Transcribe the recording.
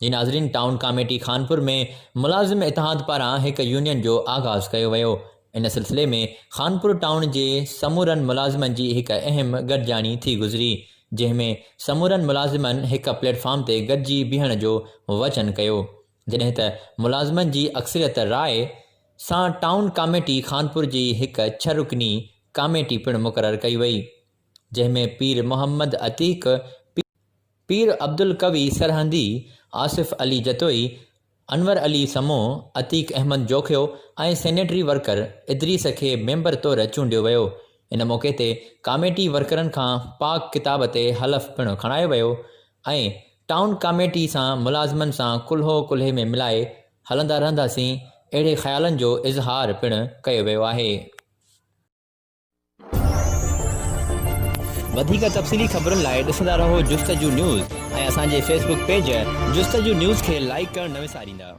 جي ناظرين town committee Khanpur ۾ ملازم اتحاد پاران هڪ يونين جو آغاز ڪيو ويو. ان سلسلي ۾ خانپور ٽائون جي سمورن ملازمن جي هڪ اهم گڏجاڻي ٿي گذري جنهن ۾ سمورن ملازمن هڪ پليٽ فارم تي گڏجي بيهڻ جو وچن ڪيو جڏهن ته ملازمن جي اڪثريت راء سان ٽائون ڪاميٽي خانپور جي هڪ ڇهه رڪني ڪاميٽي پڻ مقرر ڪئي وئي جنهن ۾ پير محمد عتيق، پير عبدالقوي سرهندي، آصف علي جتوئي، انور علي سمون، عتيق احمد جوکيو ۽ سينيٽري ورڪر ادريس کي ميمبر طور چونڊيو ويو. ان موقعي تي ڪاميٽي ورڪرن کان پاڪ ڪتاب تي حلف پڻ کڻايو ويو ۽ ٽائون ڪاميٽي سان ملازمن سان ڪلهو ڪلهي ۾ ملائي هلندا رهنداسين اهڙي خيالن جو اظهار پڻ ڪيو ويو آهي. وڌيڪ تفصيلي خبرن لاء ڏسندا رهو جستجو نيوز ۽ اسان جي فيس بڪ پيج جستجو نيوز کي لائيڪ ڪرڻ نه وساريندا.